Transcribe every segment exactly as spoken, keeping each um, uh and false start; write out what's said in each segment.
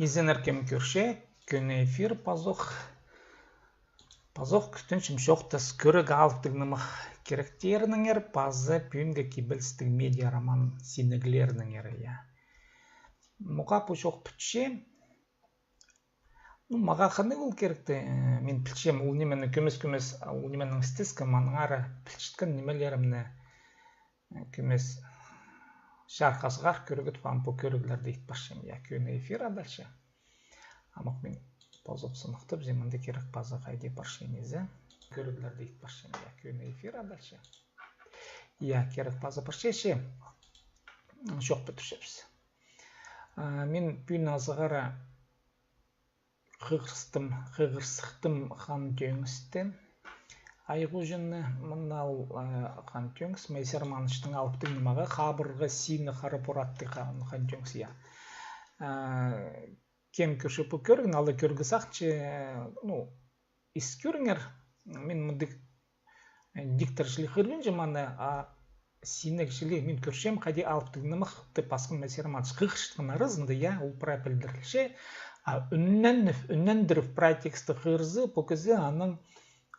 Изеннер, кем кӧрче, кӧні эфир пазох. Пазох кӱстенчем чоохтас кӧріг алыптығ нымах киректерінеңер паза пӱӱнгі кибелістіг медиа роман синеглерінеңер, я. Ноға пу чоох пӱтче? Ну, мағаа хынығ ол киректі, э, мин пілчем, ол нимені кӧмес-кӧмес, ол нименің істеске, мынаңар пілчеткен нимелерімні, э, кӧмес чарыхха сығар кӧрігет, ам пу кӧріглерді ит парчам, я, кӧні эфир адалча. Амох мин пазох сыныхтапчам, мында кирек паза хайди парча низе. Кӧріглерді ит парчам, я, кӧні эфир адалча. Я, кирек паза парча чи. Чоох пӱтірчебіс. А, мин пӱӱн азығыра хығырыстым, хығырсыхтым Хан Тӧңісті. Ай хозыны, мына ол, а, Хан Тӧңіс, Моисей Романычтың алыптығ нымағы, хабырғы сині хара пураттығ Хан, Хан Тӧңіс, я. А, кем кӧрче пу кӧрігні, алай кӧрігі сағынча, ну, ис кӧріңер, мин мындағ, э, диктор чіли хығырбинчам аны, а синег чіли мин кӧрчем, хайди алыптығ нымахты пасхан Моисей Романыч хығырчатхан аразында, я, ол прай пілдірілче, а ӱннен-, ӱннендіріп прай тексті хығырза, пу кізі аның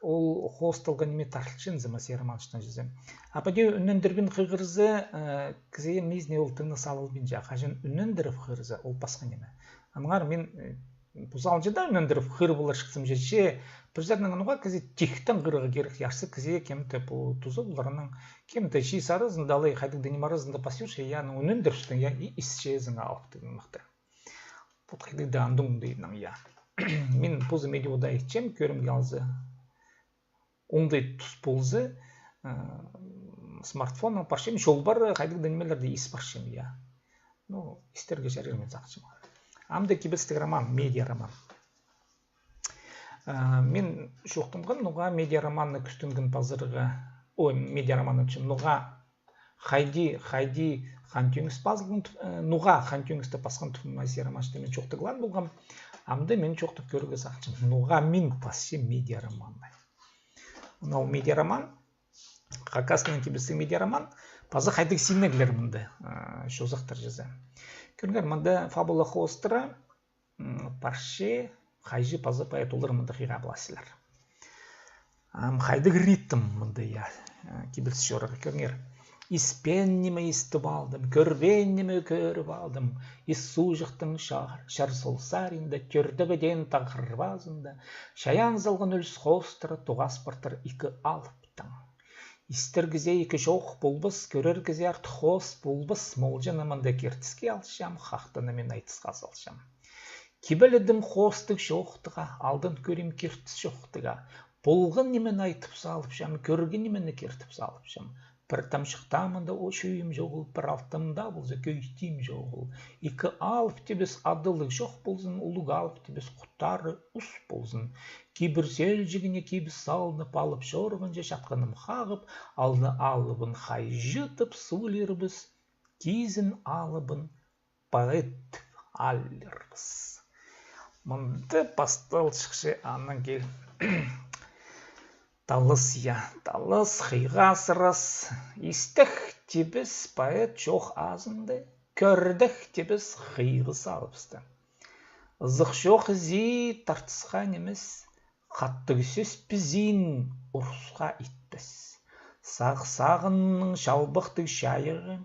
ол хоосталған ниме тартылча зе, Моисей Романычтаң чізе. А піди ӱннендірбин хығырза, э, кізее мизіне ол тыңнас алылбинча, хаҷан ӱннендіріп хығырза, ол пасха ниме. Аннаңар мин, э, пу салынҷа даа ӱннендіріп хығыр поларҷыхсым чи, че пір саринаң ноға кізі тиктең хығырарға кирек, ярсы кізее кем-де пу туза полар, анаң кем-де чиис аразында алай хайдағ-да ниме аразында пас чӧрче, я, анаң ӱннендірчеткен, я, и исчезің алыптығ нымахты. Вот хайдағ-да андағ оңдайнаң, я. Мин позым иди ода итчем, кӧрімге алза, оңдай тус полза, э, смартфоннаң парчам, чол пар, хайдағ-да нимелерді ис парчам, я. Ну, истерге чарир, мин сағынчам. Амды кибелістіг роман, медиа роман. Э, мин чоохтанғам, ноға медиа романны кӱстенген пазарға, ой, медиа романны, ноға хайди, хайди Хан Тӧңіс пазылған, э, ноға Хан Тӧңісті пасхан тіп Моисей Романычты мин чоохтағлаан полғам. Амды мин чоохтап кӧрерге сағынчам, ноға мин пасчам медиа романны. Мына ол медиа роман, хакастың кибелістіг медиа роман, паза хайдағ синеглер мында, э, чозахтар чізе. Кӧріңер, мында фабула хоостыра, м, парча хайҷы паза поэт, олар мында хыйға поларзар. Ам хайдағ ритм мында, я, э, кибеліс чорығы, кӧріңер. Испеен ниме истіп алдым, кӧрбеен ниме кӧріп алдым. Ис суғҷахтың чар, чар сол саринда, тӧрдегі теен тағ хырбазында, чайаан салған ӱлӱс хоостыра тоғас партыр ікі алыптаң. Истер кізее ікі чоох полбас, кӧрер кізее артых хоос полбас, молҷаны мында киртіске алчам, хахтаны мин айтысха салчам. Кибеледім хоостығ чоохтыға, алдан кӧрим киртіс чоохтыға. Полған нимені айтып салыпчам, кӧрген нимені киртіп салыпчам. Пір тамҷых таа мында чӧӧйім чоғыл, пір алтам даа полза, кӧйтім чоғыл. Ікі алып тибіс адалығ чох ползын, улуғ алып тибіс хутары ус ползын. Кибір сӧлҷігіне кибіс салынып алып чорғанҷа чатханым хағып, алны алыбын хайҷы тіп сулирбыс, кизін алыбын поэт алирбыс. Мында пасталчахча анаң кил. Талас, я, талас, хыйға сырас. Истег тибіс поэт чоох азында, кӧрдег тибіс хыйғы салыбысты. Ызых чоох ізі тартысха нимес, хаттығ сӧс пізін урысха итпес. Сағыс сағынның чалбахтығ чайығы,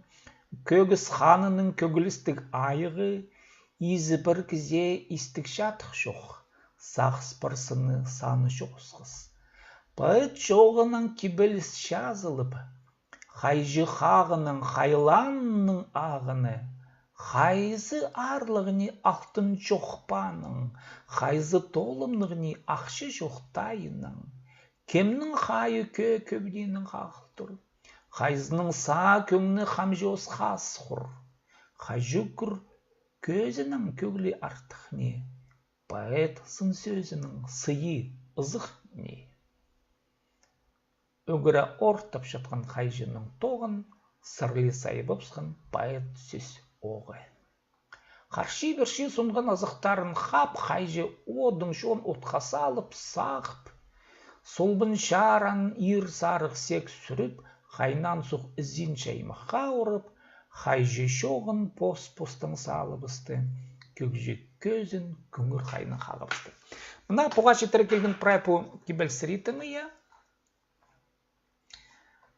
кӧгіс ханының кӧглістіг айығы, изі пір кізее истіг чатых чох, сағыс пар сыны саны чоғысхас. Поэт чооғынаң кибеліс чазылып, хайҷы хағынаң хайланның ағыны, хайзы аарлығ ни алтын чох пааның, хайзы толымнығ ни ахча чох тайының, кемнің хайы кӧӧ кӧбдиинең хағыл тур, хайзының саа кӧңні хамҷоос хас хур, хайҷы кӱр кӧзінің кӧглі артых ни, поэт сын сӧзінің сыйы ызых ни. Ӱгре ортап чатхан хайҷының тоғын сырлы сайбапсхан поэт сӧс оғы. Харчы-пірчі сунған азахтарын хап, хайҷы одың чон отха салып, сағып, солбын чаран ир сарығ сек сӱріп, хайнаан суғ ізін чаймахха урып, хайҷы чоғын пос-постаң салыбысты, кӧгҷі кӧзін кӱңір хайынаң хағыбысты. Мына пуға читіре килген прай пу кибеліс ритмі, я.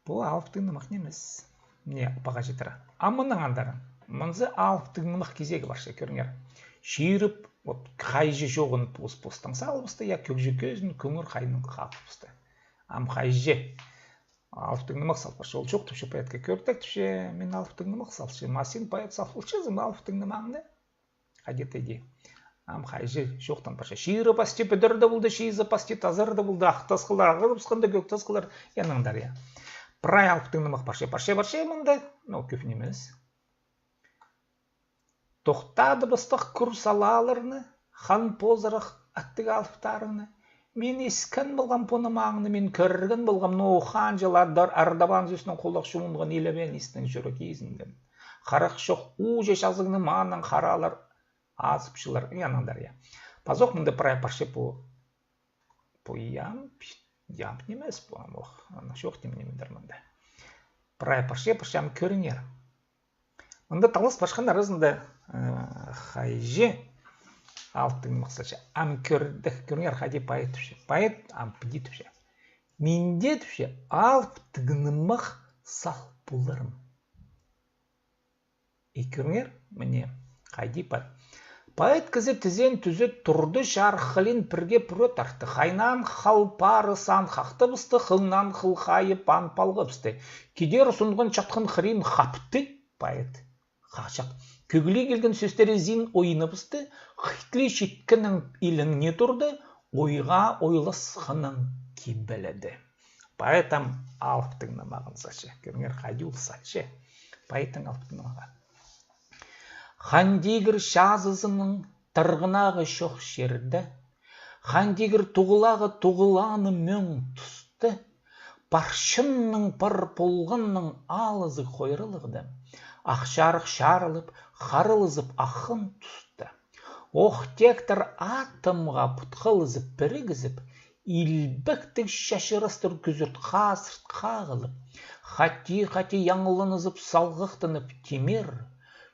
Пу алыптығ нымах нимес. Не, пуға читіре. А мының андар. Мынзы алыптығ нымах кизегі парча, кӧріңер. Чиріп, вот, хайҷы чоғын пос-постаң салыбысты, я, кӧгҷі кӧзін кӱңір хайынаң хағыбысты. Ам хайҷы алыптығ нымах сал парча. Ол чох тіпче поэтке, кӧрдек тіпче, мин алыптығ нымах салчам. А син, поэт, сал полчазың алыптығ нымахты. Хайди тиді. Ам хайҷы чоохтаң парча. Чирі пасти, пӱдірде полды, чиизі пасти, тазарда полды, ах тасхыллар ағырыбысханда, кӧк тасхыллар, я, анаңар, я. Прай алыптығ нымах парча, парча, парча мында, но кӧп нимес. Тохтадыбыстығ кӱр салааларны, хан позырах аттығ алыптарны. Мин искен полғам пу нымахны, мин кӧрген полғам, но ханҷыл ардар ардабаан сӧснең хулах чуунған, илебеен истең чӱрек изінген. Харах чох ууҷа чазығны манаң хараалар азыпчалар, я, анаңар, я. Пазох мында прай парча пу, пу ямб, ямб нимес пу, ам ох, аның чох ниме нимедір мында. Прай парча, парча, ам кӧріңер. Мында талас пасхан аразында, э, хайҷы алыптығ нымах салча. Ам кӧрдек, кӧріңер, хайди поэт тіпче. Поэт ам піди тіпче. Мин дее, тіпче, алыптығ нымах сал поларым. И кӧріңер, міне, хайди поэт. Поэт кізі тізең тӱзе турды, чарых хылиин пірге пӱре тартты. Хайнаан хал пары саан хахтыбысты, хыңнаан хыл хайы паан палғабысты. Кидер сунған чатхан хырин хапты поэт. Хачат. Кӧглей килген сӧстері зин ойнабысты, хыйтлай читкеннең илеңне турды, ойға ойласханнаң кибеледі. Поэт ам алыптығ нымағын салча. Кӧріңер, хайди ол салча. Поэттің алыптығ нымағы. Хан тигір чазызының тырғынағы чох чирде, хан тигір туғылағы туғыланы мӧң тусты, пар чынның, пар полғанның алызы хойралығда, ах чарых чарылып, харылызып аххан туста. Ох тектер атымға путхалызып, пірігізіп, илбектіг чачырастар кӱзірт хазырт хағылып, хати-хати яңыланызып, салғахтанып тимер,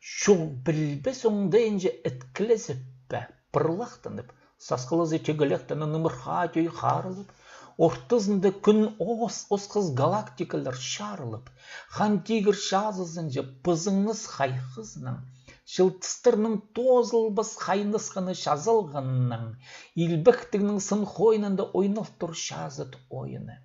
чол пілбес оңдайынҷа іткілезіп пе, пырлахтанып, сасхылызы тегілектеніп, нымырха тӧӧй харылып, ортызында кӱн ос-, осхас галактикалар чарылып, хан тигір чазызынҷа пызыңыс хайхызынаң, чылтыстарның тоозылбас хайнысханы чазалғаннаң, илбектігнің сын хойнында ойнал тур чазыт ойыны.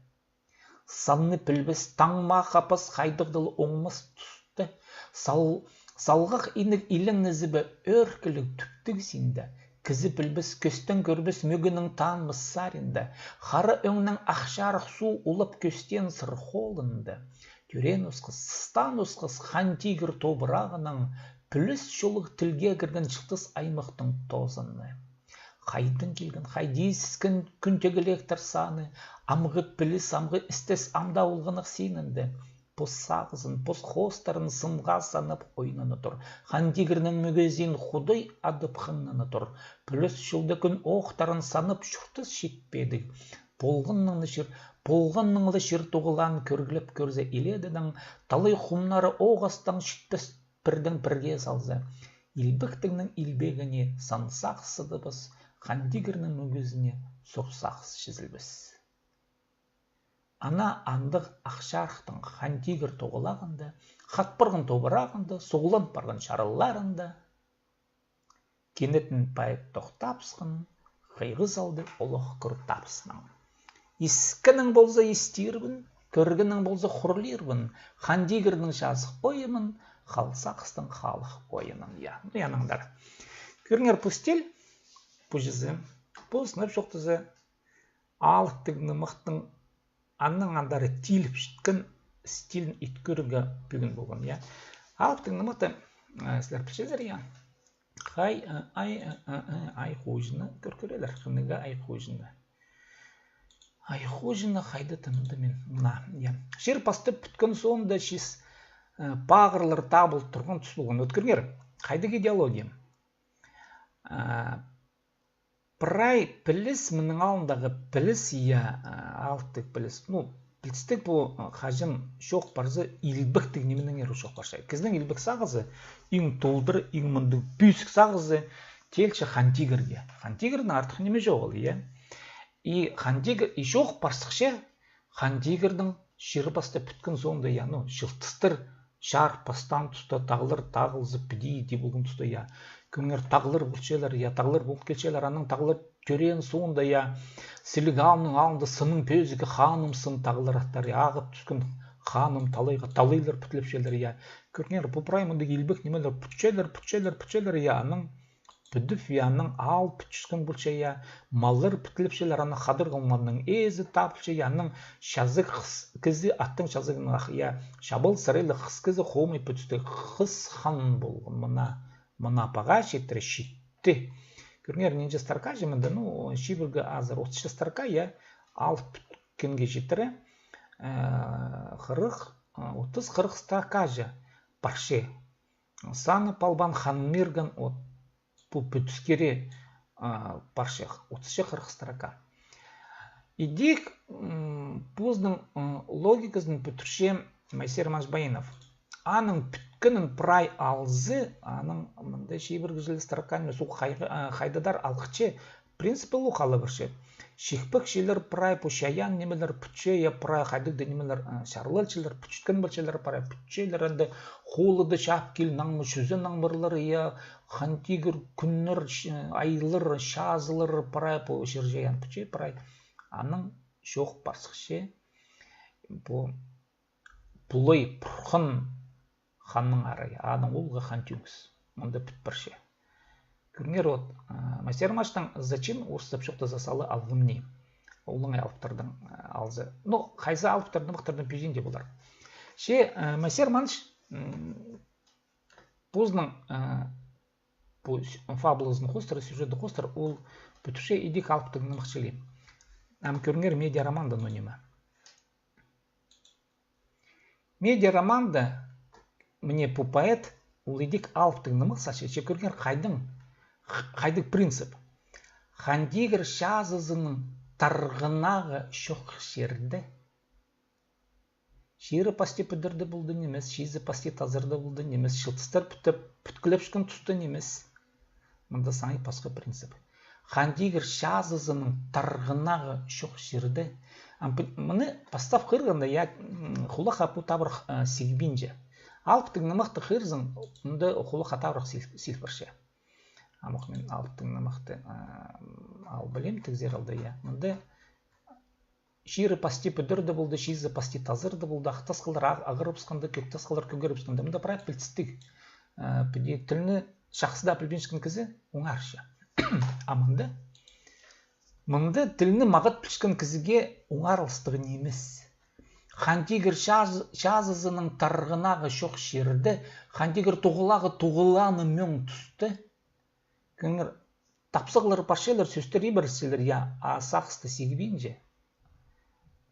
Санны пілбес, таңма хапас, хайдағ-да ла оңмас тусты, сал-, салғах инек илеңнезібе, ӧркіліг тӱптіг синде, кізі пілбес, кӧстең кӧрбес, мӧгенің танмас саринда, хара ӧңнең ах чарых суу улап кӧстеен сыр холында, тӧреен осхас, сыстаан осхас хан тигір тобырағынаң пӱлес чолығ тілге кірген чылтыс аймахтың тозаны. Хайдаң килген, хайди искен кӱн тегілектер саны, амғы піліс, амғы істес ам даа олғанах синінде. Пос сағызын, пос хоостарын сынға санап ойнана тур. Хан тигірнің мӧгезін худай адап хыннана тур. Пӱлес чолда кӱн охтарын санап чуртас читпедіг. Полғанның ла чир, полғанның ла чир туғылаан кӧрглеп кӧрзе илееде даа, талай хумнары оғастаң читпес пірдең пірге салза, илбектігнің илбегіне сан сағыс сыдабас, хан тигірнің мӧгезіне сур сағыс чізілбес. Ана андағ ах чарыхтың хан тигір тоғылағында, хат парған тобырағында, суғлан парған чарылларында, кинетін поэт тохтабысхан, хыйғы салды олох кӱр табыснаң. Искенің полза, истирбін, кӧргенің полза, хурлирбын, хан тигірнің чазых ойымын, хал сағыстың халых ойының. Я, ну, анаңар. Кӧріңер, пу стиль, пу чізе, пу сынап чоохтаза, алыптығ нымахтың аннаң андар тиліп чіткен стилін ит кӧрерге пӱгін полған, я. Алыптығ нымахты, э, сірер пілчезер, я. Хай, э, ай, э, э, э, ай хуучыны кӧр кӧрерлер, хынығ ай хуучыны. Ай хуучыны хайда тынды мин. Мына, я. Чир пастап пӱткен соонда чис, э, пағырлар табыл турған тус полған. Ӧткіріңер, хайдағ идеология. Э, прай піліс, мының алнындағы піліс, я, э, алыптығ піліс. Ну, пілістіг пу, э, хаҷан чоох парза, илбектіг нименеңер чоох парча. Кізінің илбек сағызы, иң толдыр, иң мындағ пӧзік сағызы, Килче Хан Тигірге. Хан Тигірнің артых ниме чоғыл, я. И Хан Тигір, и чоох пар сыхча Хан Тигірнің чирі пастап пӱткен соонда, я, ну, чылтыстар чарып пастаан туста, тағлар тағылзып, піди-иди полған туста, я. Кӧріңер, тағлар полчалар, я, тағлар полып килчелер, анаң тағлар тӧреен соонда, я, сіліг аалның алнында сынның пӧзігі Ханым сын тағлар аттар, я, ағып тӱскен Ханым талайға, талайлар пӱтіліпчелер, я. Кӧріңер, пу прай мындағ илбек нимелер пӱтчелер, пӱтчелер, пӱтчелер, я, анаң пӱдіп, я, анаң аал пӱтчеткен полча, я, маллар пӱтіліпчелер, анаң хадыр ханның ээзі табылча, я, анаң чазағ хыс кізі, аттың чазағын ах, я, чабал сарайлығ хыс кізі хомай пӱдісті, Хыс Хан полған. Мына, мына паға читіре читті. Кӧріңер, нинҷе строка чи мында, ну, чибіргі азыр отыс строка, я, алып пӱткенге читіре, э, хырых, э, отыс, хырых строка чи парча. Саны палбан Хан Мирган от пу пӱдіскері, а, парча, отыс чи хырых строка. Идӧк, м, позының, м, логиказын пӱдірче Майсер Манжбаинов. Аның пӱткенін прай алза, аның мында чибіргі чіли строка ниме, суғ хайғы-, а, хайдағ-да алғача, принципі лох ала пирче. Чикпекчілер прай пу чайаан нимелер пӱтче, я, прай хайдағ-да нимелер, а, чарлалчалар, пӱтчеткен полчалар, прай пӱтчелер, анда холыда чаап кил наңмы, чӱзен наңмырлар, я, Хан Тигір кӱннер, ч-, айлар, чазылар, прай пу чир-чайаан пӱтче, прай. Анаң чоох пар сыхча пу Пулай Пурхан ханның арайы, аның улуғы Хан Тӱңіс. Мында пӱт парча. Кӧріңер, вот, а, Майсер Маштың зачин орыстап чоохтаза сала алғым ни. Олаңай алыптарның, а, алза. Ну, хайзы алыптарның, мыхтарның пӱзінде болар. Че, а, Майсер Маныч, м, позының, а, пу с-, фабулазын хоостыра, сюжетті хоостыра, ол пӱдірче идӧк алыптығ нымах чіли. Ам кӧріңер, медиа романда, ну, ниме. Медиа романда, міне, пу поэт, ол идӧк алыптығ нымах салча, че кӧріңер, хайдағ, х-, хайдағ принцип. Хан Тигір чазызының тарғынағы чох чирде. Чирі пасти пӱдірде полды нимес, чиизі пасти тазырда полды нимес, чылтыстар пӱт-, пӱткілепчеткен туста нимес. Мында саңай пасха принцип. Хан Тигір чазызының тарғынағы чох чирде. Ам пі-, мыны пастап хығырғанда, я, м, хулаха пу табырах, а, сигбинче. Алыптығ нымахты хығырзаң, мында хулаха табырах сил-, сил парча. Амох мин алыптығ нымахты, а, ал пілем, тігзер алды, я. Мында чирі пасти пӱдірде полды, чиизі пасти тазырда полды, ах тасхыллар ағ-, ағырыбысханда, кӧк тасхыллар кӧгерібісхенде. Мында прай пілдістіг. Э, піди тілні чахсы даа пілбинчеткен кізі оңарча. А мында, мында тілні мағат пілчеткен кізіге оңарылыстығ нимес. Хан Тигір чаз-, чазызының тарғынағы чох чирде, Хан Тигір туғылағы туғыланы мӧң тӱсте. Кӧріңер, тапсағлар парчалар, сӧстер ибірілчелер, я, а сағысты сигбинче.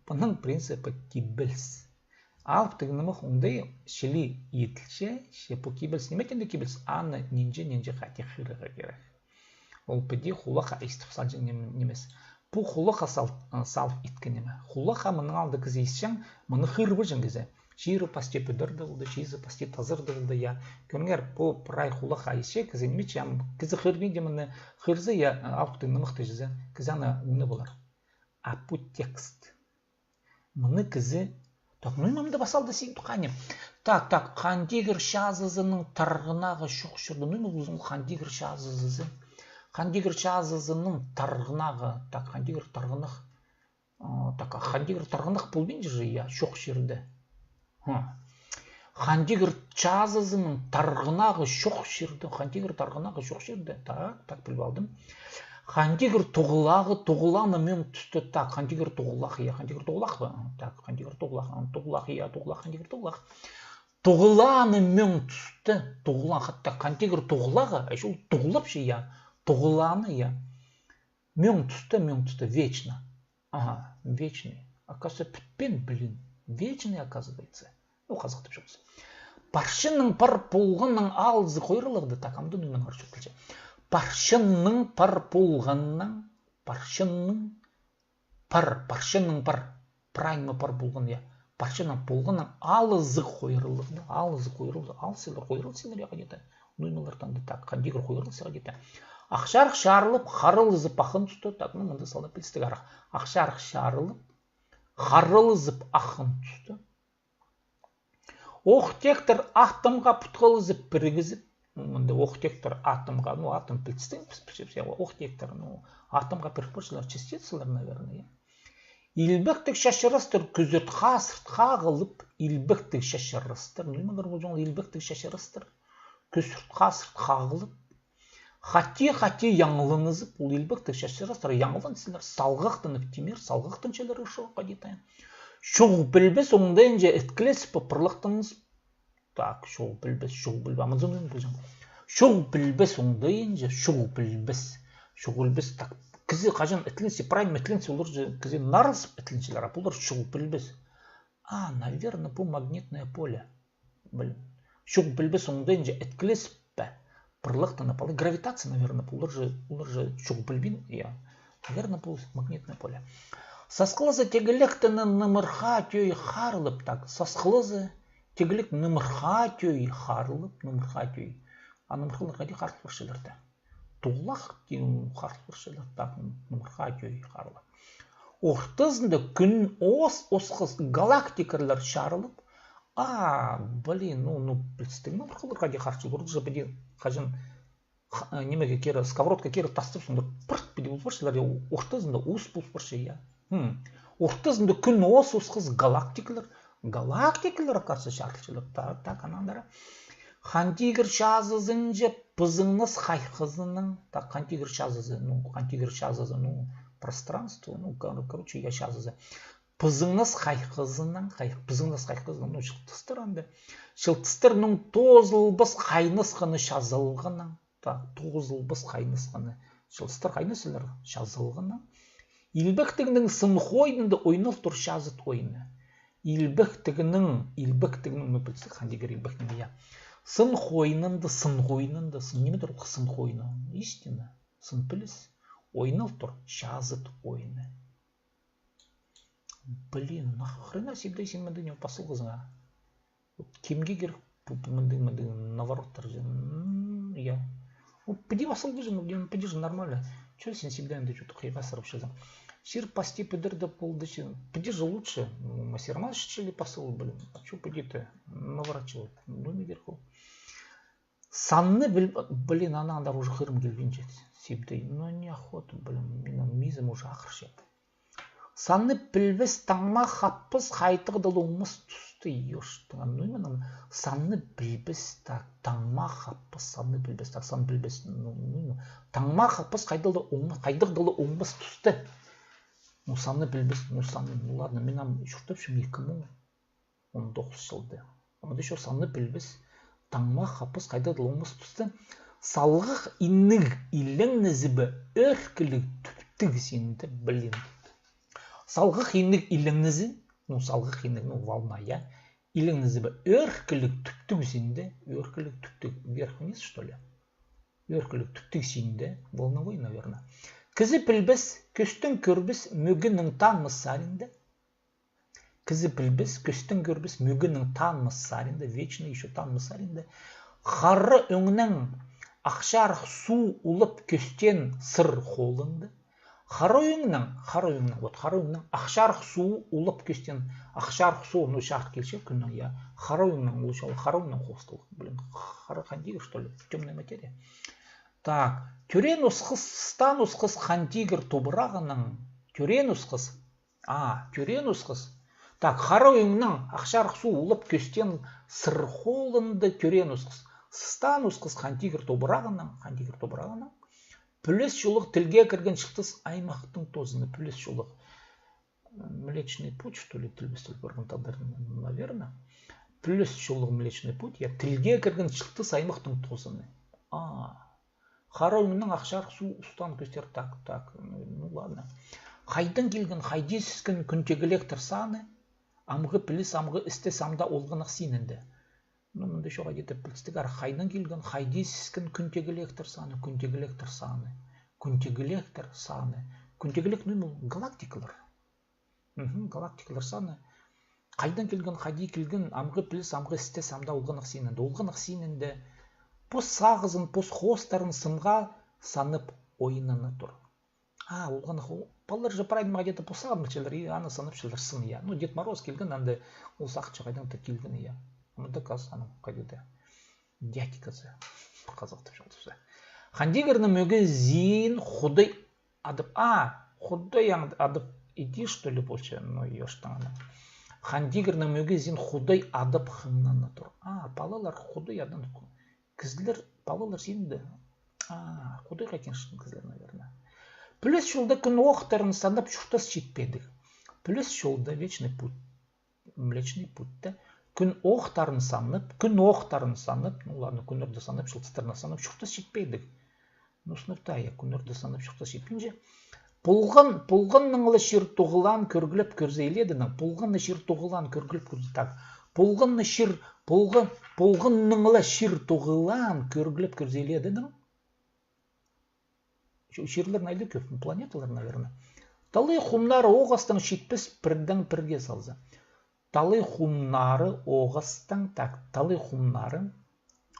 Пының принципі кибеліс. Алыптығ нымах оңдай чіли иділче, че пу кибеліс. Ниме теенде кибеліс? Аны нинҷе-нинҷе хати хығырарға кирек. Ол піди хулаха истіп салҷаң ним-, нимес. Пу хулаха сал-, ы, салып иткен ниме. Хулаха мының алды кізі исчең, мыны хығырыбысчаң кізі. Чирі пасти пӱдірде полды, чиизі пасти тазырда полды, я. Кӧріңер, пу прай хулаха исче, кізі ниме итче, ам кізі хығырбинча мыны хығырза, я, алыптығ нымахты чізе, кізі аны уны полар. А пу текст. Мыны кізі, так, ну, имамда пасалды син туханым. Так, так, Хан Тигір чазызының тарғынағы чох чирде. Ну, имам Хан Тигір чазызы. Хан Тигір чазызының тарғынағы. Так, Хан Тигір тарғынах. А, так, а Хан Тигір тарғынах полбинча же, я, чох чирде. Ха. Хан Тигір чазызының тарғынағы чох чирде. Хан Тигір тарғынағы чох чирде. Так, так, піліп алдым. Хан Тигір туғылағы, туғыланы мӧң тӱсте. Так, Хан Тигір туғылах, я, Хан Тигір туғылах па? Так, Хан Тигір туғылах, а, туғылах, я, туғылах, Хан Тигір туғылах. Туғыланы мӧң тӱсте, туғылан, хатта Хан Тигір туғылағы, а ол туғылапча, я, туғыланы, я. Мӧң тӱсте, мӧң тӱсте, вечно. Ага, вечный. Оказывается, пӱтпеен, блин. Вечный, оказывается. Ну, хазахтап чоохтаза. Парчанның пар полғанның алызы хойралығда, так, амды нунаң арчып килче. Парчанның пар полғанның, парчанның пар, парчанның пар, прайны пар полған, я. Парчанның полғанның алызы хойралығда, алызы хойралығда, алызы хойралығда, я, где-то. Ну, ималар таңды так, Хан Тигір хойралығда, где-то. Ах чарых чарылып, харылызып аххан туста. Так, ну, мында салып пілістіг арах. Ах чарых чарылып, харылызып аххан туста. Ох тектер атомға путхалызып, пірігізіп. Мында ох тектер атомға, ну, атом пілістіг, піс, піс, піс, ох тектер, ну, атомға пірік парчалар, частицалар, наверное, я. Илбектіг чачырастар кӱзірт хазырт хағылып, илбектіг чачырастар, ниме олар полҷаң, илбектіг чачырастар кӱзірт хазырт хағылып, хати-хати яңланызып, ол илбектіг чачырастар яңланчалар, салғахтанып тимер, салғахтанчалар, ышо хадитайын. Чоғыл пілбес оңдайынҷа іткілезіп, пырлахтанызып. Так, чоғыл пілбес, чоғыл пілбес, амазон пілбес. Чоғыл пілбес оңдайынҷа, чоғыл пілбес. Чоғыл пілбес, так, кізі хаҷан ітленсе, прайым ітленсе, олар же кізі нарылзып ітленчелер, а пулар чоғыл пілбес. А, наверное, пу магнитное поле. Блин. Чоғыл пілбес оңдайынҷа іткілезіп пе, пырлахтанып алай. Гравитация, наверное, пу, олар же, олар же чоғыл пілбин, я. Наверное, пу магнитное поле. Сасхылызы тегілектіні нымырха тӧӧй харылып, так, сасхылызы тегілек нымырха тӧӧй харылып, нымырха тӧӧй. А нымырхалар хайди харылып парчалар да? Туғлах тиң харылып парчалар, так, нымырха тӧӧй харылып. Ортазында кӱн ос осхас галактикалар чарылып, а, блин, ну, ну, пілістіг, ну, нымырхалар хайди харчалар, уже піди хаҷан х-, э, нимеге кире, сковородка кире тастап, сонда пырт піди пол парчалар, я, ортазында ус пол парча, я. Хм. Ортазында кӱн ос осхас галактикалар, галактикалар, оказывается, чарылчалар. Так, так, анаң андары. Хан тигір чазызынҷа пызыңнас хайхызынаң, так, хан тигір чазызы, ну, хан тигір чазызы, ну, пространство, ну, кор-, короче, я, чазызы. Пызыңнас хайхызынаң, хай-, пызыңнас хайхызынаң, ну, чылтыстар анда. Чылтыстарның тоозылбас хайнысханы чазылғанаң, так, тоозылбас хайнысханы. Чылтыстар хайнысханнар чазылғанаң. Илбектігнің сын хойнында ойнал тур чазыт ойны. Илбектігнің, илбектігнің, ну, пілдістіг, хан тигір илбектігнің, я. Сын хойнында, сын хойнында, сын, ниме тур ол сын хойны? Истина, сын піліс. Ойнал тур чазыт ойны. Блин, нахрена Сибдей син мындағ ниме пас салғазың, а? Вот кемге кирек пу, пу мындағ, мындағ навороттар, м, я. Вот піди пас салғазың, вот, піди же нормально. Чё син Сибдей анда чё-то хыйға асырапчазың? Чир пасти пӱдірді полды че, піди же лучше. Ну, мастер-класс чіли пас сал, блин. А чё піди-то наворачивать? Ну, не кирек ол. Санны піл-, блин, анаң андар уже хырым килбинче. Сибдей, ну, неохота, блин, минің мизім уже ахырча. Санны пілбес, таңма хаппас, хайдағ даа ла оңмас тусты, ёштың, ну, минің санны пілбес, так, таңма хаппас, санны пілбес, так, сан пілбес, ну, ну, ну, таңма хаппас, хайдағ даа ла оңмас, хайдағ даа ла оңмас тусты. Ну, санны пілбес, ну, санны, ну, ладно, мин ам чуртапчам ікі муң он тоғыс чылда. Ам даа чох, санны пілбес, таңма хаппас, хайдағ даа ла оңмас тусты. Салғах инніг илеңнезібе ӧӧркіліг тӱптіг синде, блин. Салғах инніг илеңнезі, ну, салғах инніг, ну, волна, я. Илеңнезібе ӧӧркіліг тӱптіг синде, ӧӧркіліг тӱптіг, вверх-вниз, что ли? Ӧӧркіліг тӱптіг синде, волновой, наверное. Кізі пілбес, кӧстең кӧрбес, мӧгеннің танмас саринда. Кізі пілбес, кӧстең кӧрбес, мӧгеннің танмас саринда, вечный ещё танмас саринда. Хара ӧңнең ах чарых суу улап кӧстеен сыр холында. Хара ӧңнең, хара ӧңнең, вот хара ӧңнең ах чарых суу улап кӧстеен, ах чарых суу, ну, чарых килче кӱннең, я. Хара ӧңнең, лучше ол хара ӧңнең хостыл. Блин, хара хан тигір, что ли? Тёмная материя. Так, тӧреен осхас, сыстаан осхас хан тигір тобырағынаң, тӧреен осхас, А, тӧреен осхас. Так, хара ӧңнең ах чарых суу улап кӧстеен сыр холында тӧреен осхас. Сыстаан осхас хан тигір тобырағынаң, хан тигір тобырағынаң. Пӱлес чоллығ тілге кірген чылтыс аймахтың тозыны, пӱлес чоллығ. Млечный путь, что ли, тілбестіг парған тадар, наверное. Пӱлес чоллығ Млечный путь, я, тілге кірген чылтыс аймахтың тозыны. А. Хара ӧңнең ах чарых суу устаан кӧстер, так, так, ну, ну, ладно. Хайдаң килген, хайди сіскен кӱнтегілектер саны, амғы піліс, амғы істес ам даа олғанах синінде. Ну, мында чоға дете пілістіг ар, хайдаң килген, хайди сіскен кӱнтегілектер саны, кӱнтегілектер саны, кӱнтегілектер саны. Кӱнтегілек, ну, ол галактикалар. Мгм, галактикалар саны. Хайдаң килген, хайди килген, амғы піліс, амғы істес ам даа олғанах синінде. Олғанах синінде пос сағызын, пос хоостарын сынға санап ойнана тур. А, ол ғана ху-, палалар же прай ниме где-то посағын пілчелер, и аны санапчалар сын, я. Ну, Дед Мороз килген, анда ол сағынча хайдаң-да килген, я. Анда кас, аның хайда-да. Дядьказы. Пір хазахтап чоохтапча. Хан тигірнің мӱгізін Худай адап. А, Худай ан-, адап иди, что ли, полча? Ну, ёштаң аны. Хан тигірнің мӱгізін Худай адап хыннана тур. А, палалар Худай адан Кізілер, палалар синде. А, Худай хайди чыххан кізілер, наверное. Піліс чолда кӱн оохтарын санап чуртас читпедік. Піліс чолда, Вечный путь, Млечный путь, да. Кӱн оохтарын санап, кӱн оохтарын санап, ну ладно, кӱннерді санап, чылтыстарны санап чуртас читпедік. Ну, сынап та, я, кӱннерді санап чуртас читпинче. Полған, полғанның ла чир тоғылаан кӧргілеп кӧрзе иледінің. Полғанны чир тоғылаан кӧргілеп кӧрзе. Так. Полғанны чир, полған, полғанның ла чир тоғылаан кӧргілеп кӧрзе иледінің. Чирлер найда кӧп, планеталар, наверное. Талай хумнары оғастаң читпес пірдең пірге салза. Талай хумнары оғастаң, так, талай хумнары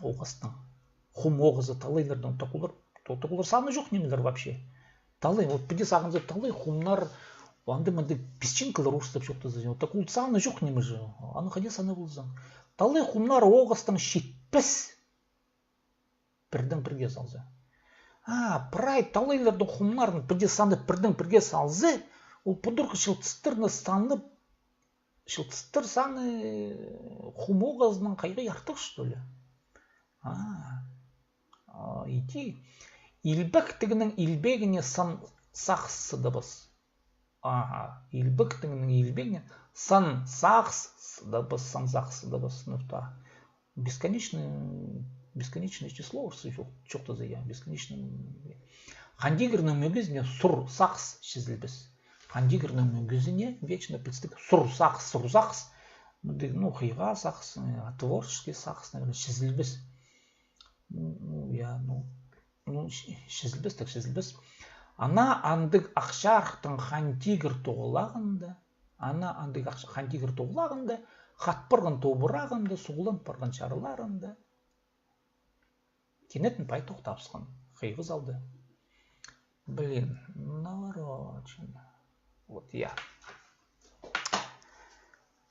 оғастаң. Хум оғазы талайлардаң, так олар, то-, так олар саны чох нимелер вообще. Талай, вот піди сағынза, талай хумнар, анда-мында песчинкалар орыстап чоохтаза, вот так ол саны чох ниме же, аны хайди санап ползаң. Талай хумнары оғастаң читпес пірдең пірге салза. А, прай талайларның хумнарын піди санап пірдең пірге салза, ол пудурғы чылтыстарны санап, чылтыстар саны хум оғазынаң хайдағ артых, что ли? А, а, иди. Илбек тігінің илбегіне сан сағыс сыдабас. Аха, илбек тігінің илбегіне сан сағыс сыдабас, сан сағыс сыдабас, ну та. Бесконечное, бесконечное число, орысча чоох-, чоохтаза, я, бесконечное. Хан тигірнің мӱгізіне сур сағыс чізілбес. Хан тигірнің мӱгізіне вечно пілістіг сур сағыс, сур сағыс. Мындағ, ну, хыйға сағыс, э, творческий сағыс, наверное, чізілбес. Ну, ну, я, ну, ну, ч-, чізілбес, так чізілбес. Ана андағ ах чарыхтаң хан тигір тоғылағанда, ана андағ ах хан тигір тоғылағанда, хат парған тобырағында, суғлан парған чарларында. Кинетін пай тохтабысхан, хыйғы салды. Блин, наворочен. Вот, я.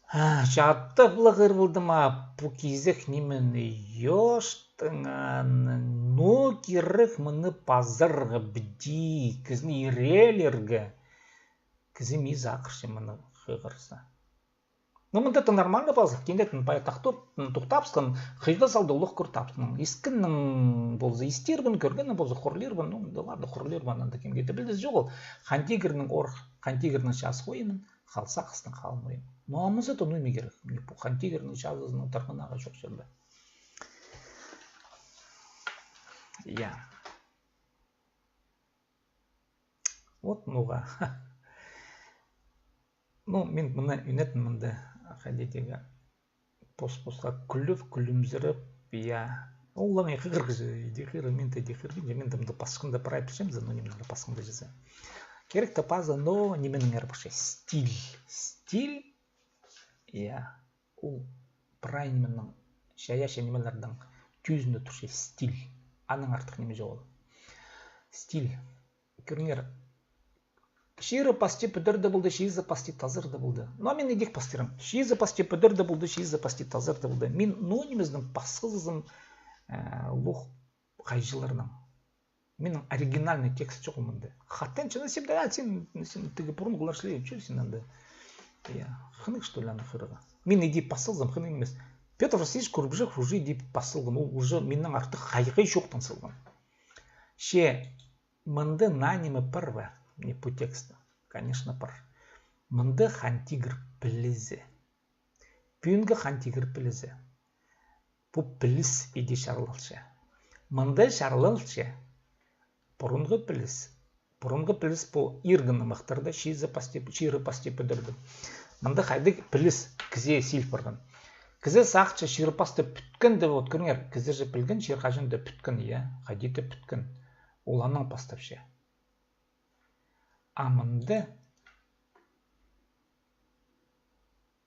А, чатта былағыр полдым, а, пу кизек ниме ёштың, а, ну, кирек мыны пазарға піди, кізіні ирелерге. Кізі мизе ағырча мыны хығырза. Ну, мында та нормально пазох, кинетін пай тахтап, тохтабысхан, хыйғы салды, улуғ кӧр тапсхан. Искеннең полза истербін, кӧргеннең полза хорлирбін, ну, да ладно, хорлирбін, анда кемге де пілдіс чоғыл. Хан тигірнің ор-, хан тигірнің час хойынын, хал сағыстың халмайын. Ну, амызы то, ну, ниме кирек. Міне, пу хан тигірнің чазызының тарғынағы чох чирде. Я. Вот, нуға. Ну, мин мына ӱнетін мында хайди тигі пос-посха кӱліп, кӱлімзіріп, я. Оллаң хығыр кізі, иди хығыр, мин те иди хығырбин, я, мин те мында пасхында прай пілчем, за, но нимелер пасхында чізе. Кирек те паза, но нименің эр парча. Стиль. Стиль. Я. Ол прай нименің, чайаачы нимелернің тӧзінде турча стиль. Анаң артых ниме чоғыл. Стиль. Кӧріңер. Чирі пасти пӱдерде полды, чиизі пасти тазырда полды. Но мин идӧк пастирым. Чиизі пасти пӱдерде полды, чиизі пасти тазырда полды. Мин, ну, нимезінең пасхазым, э, лох хайҷыларның. Минің оригинальный текст чох мында. Хаттаң чыны сибде, а, син, син тігі пурунғылар чіли, чё син анда? Я, хынығ, что ли, аны хығырарға? Мин иди пас салзам, хынығ нимес. Петр Васильевич Курбижев уже иди пас салған, ол уже миннең артых хайғай чоохтаң салған. Че мында наа ниме пар ба? Не пу текстта. Конечно, пар. Мында хан тигір пілізі. Пӱӱнгі хан тигір пілізі. Пу піліс иди чарлалча. Мында чарлалча пурунғы піліс. Пурунғы піліс пу иргі нымахтарда, чиизі пасти, чирі пасти пӱдерде. Мында хайдағ піліс кізее сил парған. Кізі сағынча чир пасти пӱткен дее, вот кӧріңер, кізі же пілген, чир хаҷан даа пӱткен, я, хайди даа пӱткен. Ол анаң пастапча. А мында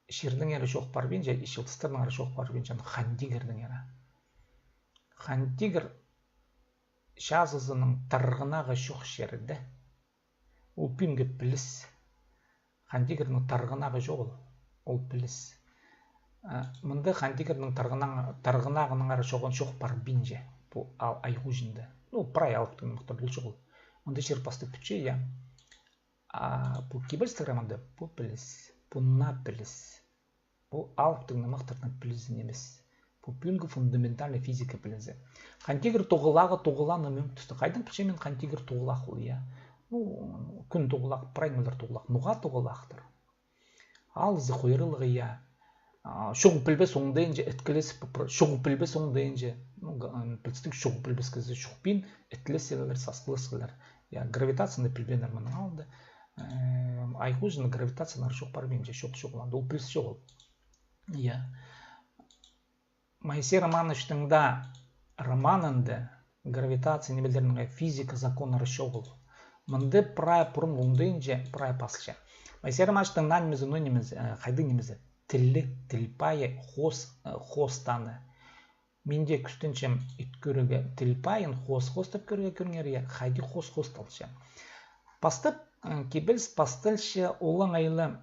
чирнің ері чоох парбинча, и чылтыстарның ері чоох парбинча, хан тигірнің ері. Хан тигір чазызының тарғынағы чох чирде. Ол пӱӱнгі піліс. Хан Тигірнің тарғынағы чоғыл. Ол піліс. А, мында Хан Тигірнің тарғына-, тарғынағынаңар чоғын чох парбинча. Пу ал-, Ай Хужинда. Ну, прай алыптығ нымахтарда ол чоғыл. Мында чир пастап пӱтче, я. А пу кибелістіг романда пу піліс. Пу наа піліс. Пу алыптығ нымахтарның пілізі нимес. Пу пӱӱнгі фундаментальный физика пілізі. Хан Тигір тоғылағы тоғыланы мӧң тусты. Хайдаң пілчем мин Хан Тигір тоғылах ол, я? Ну, кӱн тоғылах, прай нимелер тоғылах. Ноға тоғылахтыр? Алызы хойрылығы, я. А, чоғыл пілбес оңдайынҷа, іткілес, чоғыл пілбес оңдайынҷа. Ну, га-, м, пілістіг, чоғыл пілбес кізі чохпин, іткілес салар, сасхылас салар. Я, гравитацияны пілбееннер мының алнында. Э, Ай Хужинда гравитациянаңар чох парбинча, чох, чоғыл анда. Ол піліс чоғыл. Я. Моисей Романовичтің даа романында гравитация нимелерінің, физика законнары чоғыл. Мында прай пурун оңдайынҷа, прай пасча. Моисей Романовичтің наа нимезі, ну, нимезі, э, хайдағ нимезі? Тілі, тіл пайы, хоос, э, хоостаны. Мин дее кӱстенчем ит кӧрерге тіл пайын, хоос-хоостап кӧрерге, кӧріңер, я, хайди хоос-хоосталча. Пастап, э, кибеліс пасталча олаңай ла,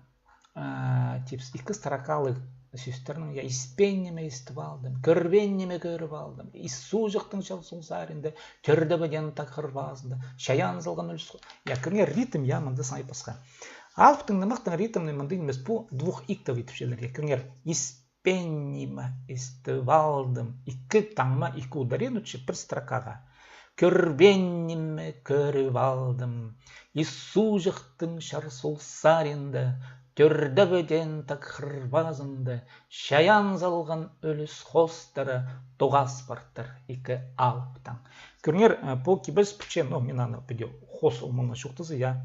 э, типс, ікі строкалығ сӧстернең, я, испеен ниме истіп алдым, кӧрбеен ниме кӧріп алдым, ис суғҷахтың чар-суғ саринда, тӧрдебеден тағ хырбазында, чайаан салған ӱлӱс хо-, я, кӧріңер, ритм, я, мында саңай пасха. Алыптығ нымахтың ритмі мындағ нимес, пу двухиктовый тіпчелер, я, кӧріңер, ис пеен ниме истіп алдым. Ікі таңма, ікі ударение, че пір строкаға. Кӧрбеен ниме кӧріп алдым. Ис суғҷахтың чар-суғ саринда, тӧрдебеден тағ хырбазында, чайаан салған ӱлӱс хоостары тоғас партыр, ікі алыптаң. Кӧріңер, э, пу кибеліс пӱтче, ну, мин аны піди хоос омына чоохтаза, я.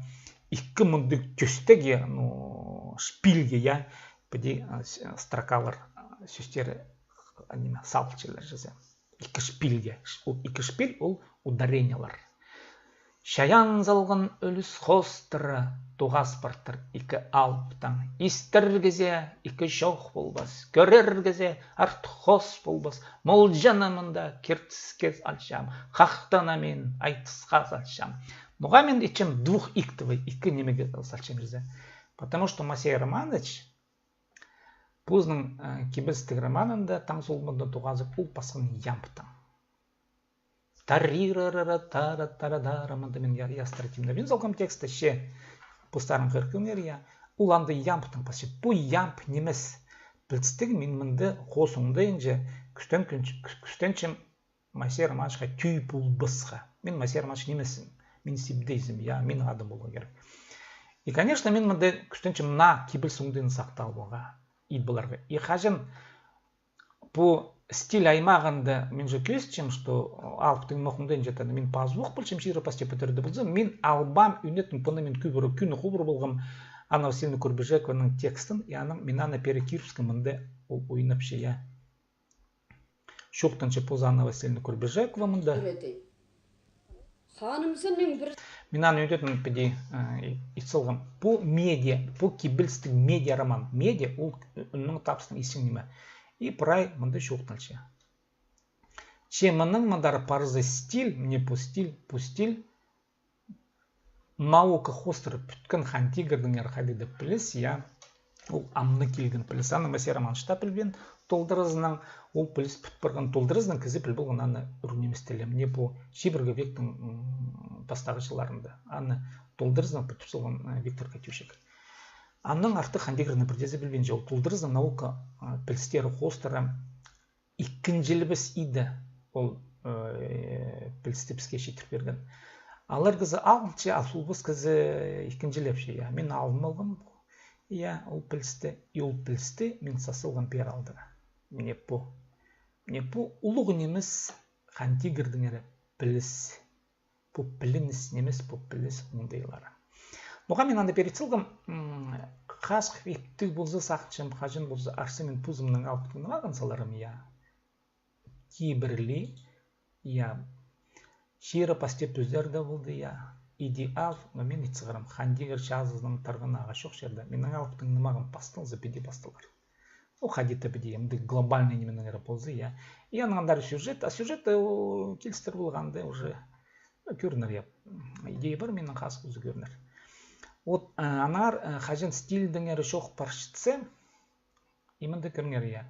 Ікі мындағ тӧстег, я, ну, шпильге, я. Піди, а, с-, а, строкалар, а, сӧстері, а, ниме, салылчалар чізе. Ікі шпильге. Ш-, ол ікі шпиль, ол ударениелар. Чайаан салған ӱлӱс хоостары тоғас партыр, ікі алыптаң. Истерге зе ікі чоох полбас, кӧрерге зе артых хоос полбас. Молҷаны мында киртіске алчам, хахтаны мин айтысха салчам. Ноға мин итчем двухиктовый, ікі нимеге салчам чізе? Потому что Моисей Романович позының, э, кибелістіг романында «Таң солбында тоғазып» ол пасхан ямбтаң. Тарирарара, тара, тара, тара, мында мин я-, ястыра тимнебин салғам тексті, че постарың кӧріңер, я. Ол анда ямбтаң пасча. Пу ямб нимес. Пілістіг, мин мында хоос оңдайынҷа кӱстен-, кӱстенчем Моисей Романовичха тӧӧй полбасха. Мин Моисей Романович нимеспін. Мин сибдейзім, я, минің адым поларға кирек. И, конечно, мин мында кӱстенчем наа кибеліс оңдайын сахтап аларға, ит поларға. И хаҷан пу стиль аймағында мин же кӧзітчем, что алыптығ нымах оңдайын чатаны мин пазох полчам, чирі пасча пітірді полза, мин албаам ӱнетін, пыны мин кӧбірек, кӱні кӧбірек полғам Анна Васильевна Курбижекованың текстін, и аның, мин аны пеер кирібіскем, мында ол ойнапча, я. Чоохтанча позы Анна Васильевна Курбижекова мында. Ӱрети. Ханымзының пір. Мин аны ӱнетін піди, э, ит салғам. Пу медиа, пу кибелістіг медиа роман. Медиа ол, э, үннің табыстың исчең ниме. И прай мында чоохталча. Че мының мындар парза стиль, міне пу стиль, пу стиль. Наука хоостыра пӱткен Хан Тигірдеңер хайдағ-да піліс, я. Ол амды килген піліс. Аны Моисей Романович та пілбеен толдыразынаң, ол піліс пӱт парған толдыразынаң, кізі піл полған аны ӱр нимес тілі. Міне пу чибіргі вектің, м, пастағы чылларында. Аны толдыразынаң пӱтіп салған, э, Виктор Катющик. Аннаң артых Хан Тигірні пірдеезі пілбинче, ол толдыразынаң наука, э, пілістері хоостыра ікінҷілебес иді ол, э, пілісті піске читір пирген. Алар кізі алча, а сулбас кізі ікінҷілепче, я. Мин алым алғам, я, ол пілісті, и ол пілісті мин сас салғам пеер алдыра. Міне пу. Міне пу улуғ нимес Хан Тигірдеңер піліс. Пу пілініс нимес, пу піліс оңдайлары. Ноға мин анда пеер ит салғам, м, хазых иптіг полза, сағынчам, хаҷан полза, арса мин позымның алыптығ нымағын саларым, я. Кибірлі, я. Чирі пасча пӧзерде полды, я. Идеал, но мин ит сығарам, Хан Тигір чазызының тарғынағы чох чирде. Минің алыптығ нымағым пасталза, піди пасталар. Ол хайди-да піди, мындағ глобальный нименең ара полза, я. И анаң андар сюжет, а сюжет, э, о, килістір полғанда уже Ну, кӧрінер, я. Идея пар, минің хазых узы кӧрінер. Вот, э, аннаңар, э, хаҷан стильдеңер чоох парчатса, именно кӧріңер, я.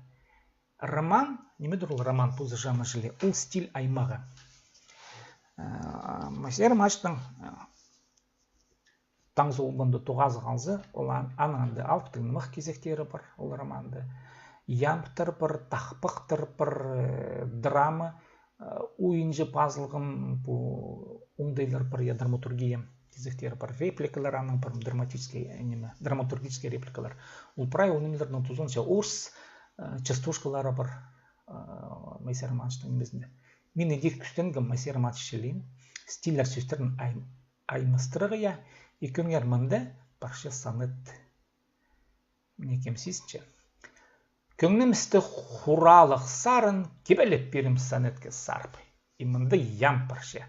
Роман, ниме тур ол роман, позы жанр чіли, ол стиль аймағы. Э, Майсара Маачтың, э, Таң солбанда тоғазы халза, ол ан-, аның анда алыптығ нымах кизектері пар, ол романда. Ямбтар пар, тахпахтар пар, э, драма, э, ойынҷа пазылған пу оңдайлар пар, я, драматургия кизектері пар, репликалар аның пар, драматический, э, ниме, драматургический репликалар. Ол прай ол нимелернің тузынча орыс, э, частушкалары пар, э, Майсара Маачтың нимезінде. Мин идӧк кӱстенгем Майсара Маач чіли стильлер сӧстерін ай-, аймастырарға, я, и кӧріңер, мында парча сонет. Мына кем сизінче. Кӧңнімісті хуралығ сарын кибелеп пирем сонетке сарып. И мында ямб парча.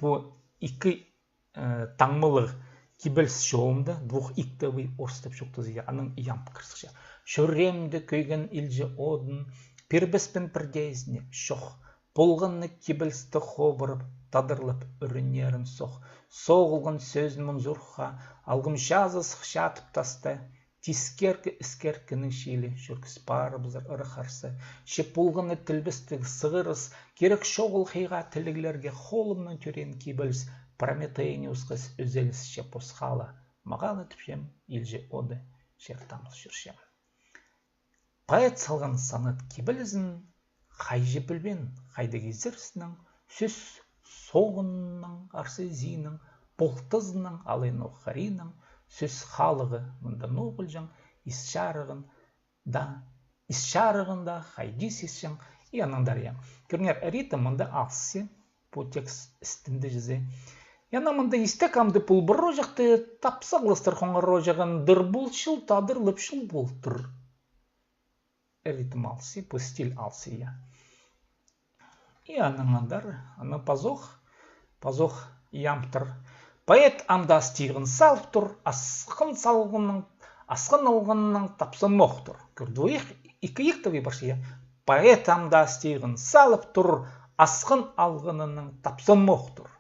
Пу ікі, э, таңмалығ кибеліс чолында, двух иктовый орыстап чоохтаза, я, анаң ямб кір сыхча. Чӱреемде кӧйген илҷі одын пирбеспін пірдеезіне, чох. Полғанны кибелісті хобырып, тадырлап ӱренерін сох. Соғылған сӧзін мынзурға, алғым чазы сых чатып таста. Тискеркі, іскеркінің чиилі, чӧргіс парыбызар ырах-арса. Че полғанны тілбестіг сығырыс, кирек чоғыл хыйға тіліглерге холымнаң тӧреен кибеліс, Прометей ниме узахсас ӧзеліс че посхала. Мағаа ла тіпчем, илҷі оды, чер тамыс чӧрчем. Поэт салған сонет кибелізін хайҷы пілбеен, хайдағ изерсінең, сӧс соғыннаң, арса изинең, полтызынаң, алай ноо хариннаң, сӧс халығы мында ноо полҷаң, ис чарығын да, ис чарығын да хайди сисчең, и аннаң даа, я. Кӧріңер, ритм мында алыс, пу текст істінде чізе. И анаң мында истек амды пол пар оҷахты, тапсағластар хоңар оҷағын, дыр полчыл, тадырлапчыл полтыр. Ритм алыс, пу стиль алыс, я. И анаң андар, анаң пазох, пазох ямбтар. Поэт амды астииғын салып тур, асхан салғаннаң, асхан алғаннаң тапсанмох тур. Кӧрді, ол ікі иктовый парча, я. Поэт амды астииғын салып тур, асхан алғаннаң тапсанмох тур.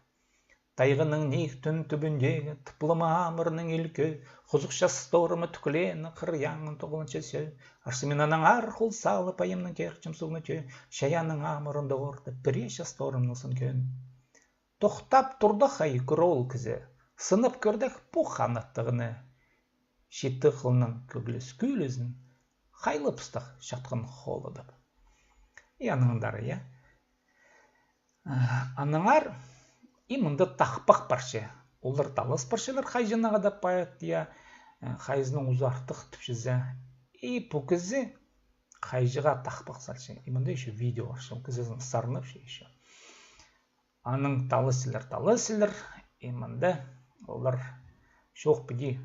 Тайғаның ниик тӱн тӱбіндегі тыплама амырның илкі, хузух часторыма тӱкленең хыряңнаң тоғылча сӧӧ. Арса мин аннаңар хол салып, айымның кирчем суғны тӧӧ, чайаанның амырында орта пірее часторымның сын кӧӧн. Тохтап турда хай кӧр ол кізі, сынап кӧрдек пу ханаттығны. Читі хылның кӧглес кӱлізін хайлап ыстах чатхан холыдып. И аннаң андар, я. Аннаңар и мында тахпах парча. Олар талас парчалар хайҷынаң да поэт, я, хайзының узы артых тіпчезе. И пу кізі хайҷыға тахпах салча. И мында ещё видео парча. Ол кізі сарнапча ещё. Анаң таласчалар, таласчалар, и мында олар чоох піди.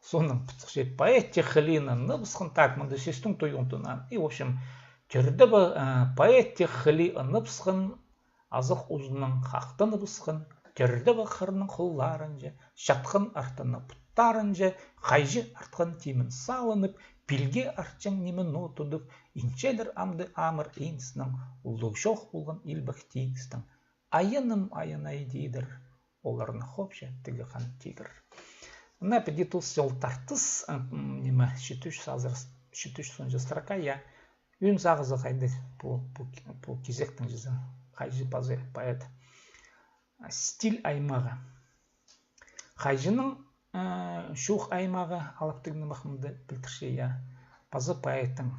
Соонаң піт сыхча: поэт тее хыли ыныбысхан, так, мында сӧстің тойуғын тынаан. И, в общем, тӧрде ба, э, поэт тее хыли ыныбысхан, азах узынаң хахтаныбысхан, тӧрде ба хырның хулларынҷа, чатхан артына путтарынҷа, хайҷы артхан тимін салынып, пилге артчаң ниме ноо тудып, инчелер амды амыр иңснең, улуғ чоох полған илбек тиңістең. Айаным айанай тидір, оларны хопча тігі хан тигір. Мына піди тус ол тартыс, м, ниме, читі чӱс азыр, читі чӱс он чазы строка, я. Ӧӧн сағызы хайдағ пу, пу, пу кизектің чізе, хайҷы паза поэт. Стиль аймағы. Хайҷының, э, чоох аймағы алыптығ нымах мында пілдірче, я. Паза поэттің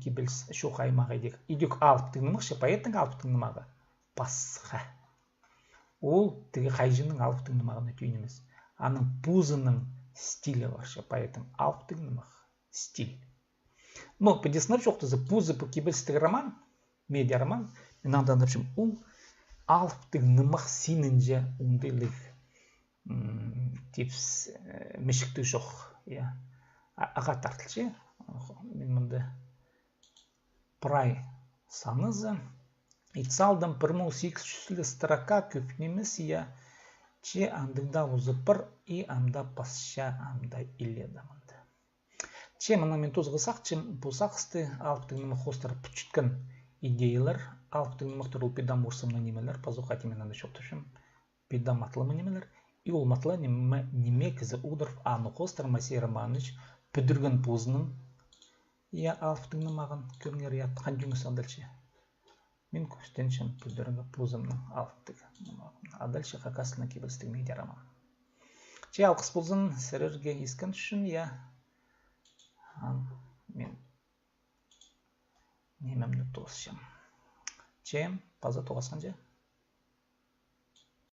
кибеліс, чоох аймағы идӧк. Идӧк алыптығ нымах, че поэттің алыптығ нымағы пасха. Ол тігі хайҷының алыптығ нымағына тӧӧй нимес. Аның позының стилі парча, поэттің алыптығ нымах, стиль. Но піди сынап чоохтаза, позы пу кибелістіг роман, медиароман, мин анда анапчам, ол алыптығ нымах синінҷе оңдайлығ, м, типс, э, мічіктіг чох, я. А-, ағаа тартылча. Мин мында прай саныза. Ит салдым пір муң сигіс чӱс ле строка, кӧп нимес, я. Че андағ даа узы пар, и ам даа пасча, ам даа иледе мында. Че мыны мин туза сағынчам, пу сағысты алыптығ нымах хоостыра пӱтчеткен идеялар, Алыптығ нымахтар ол пидам орсымның нимелер, пазох хати мин аны чоохтапчам. Пидам матылымның нимелер. И ол матыла ниме, ниме кізі одырып, аны хоостыра Моисей Романович пӱдірген позының. Я, алыптығ нымағын кӧріңер, я, хан тӱңіс адалча. Мин кӱстенчем пӱдірерге позымның алыптығ нымағын. Адалча хакас тілінең кибелістіг медиа роман. Че алғыс ползын сірерге искен ӱчӱн, я. Ам, мин нимемні тоосчам. Че, паза тоғасханҷа.